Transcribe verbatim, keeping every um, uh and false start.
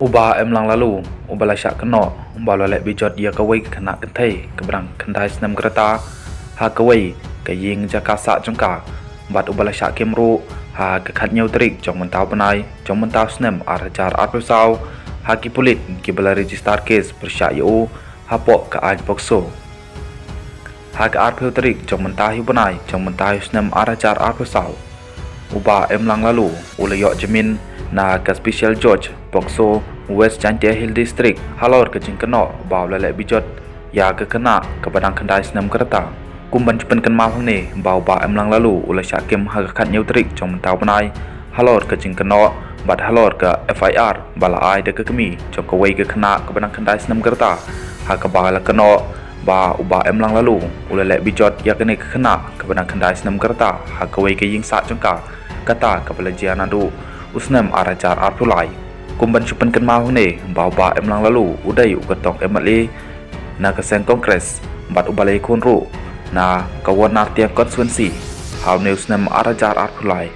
U Bah Emlang Laloo, uba la shah kynnoh ba u la leh bijot ïa kawei ka khynnah kynthei kaba dang khyndai snem ka rta ha kawei ka ïing jaka sah jong ka, bad uba la shah kem ruh ha ka khathynñiew tarik jong mynta u bnai jong mynta u snem ar hajar arphew saw ha ki pulit kiba la register case pyrshah ïa u hapoh ka aiñ POCSO. Ha ka arphew tarik jong mynta hi u bnai jong mynta hi u snem ar hajar arphew saw, u Bah Emlang Laloo u la ïoh jamin na ka Special Judge POCSO West Jaintia Hills District halor ka jingkynnoh ba u la leh bijot ïa ka khynnah kaba dang khyndai snem ka rta. Kum ban shu pynkynmaw hangne ba u Bah Emlang Laloo u la shah kem ha ka khathynñiew tarik jong mynta u bnai halor ka jingkynnoh bad halor ka F I R ba la ai da ka kmie jong kawei ka khynnah kaba dang khyndai snem ka rta, ha kaba la kynnoh ba u Bah Emlang Laloo u la leh bijot ïa kane ka khynnah kaba dang khyndai snem ka rta ha kawei ka ïing sah jong ka, kata kaba la jia naduh u snem ar hajar arphew lai. Kum ban shu pynkynmaw hangne ba u Bah Emlang Laloo u dei u ka tong M L A na ka seng Congress bad uba la ïakhun ruh na ka Ward Nartiang Constituency ha une u snem ar hajar arphew lai.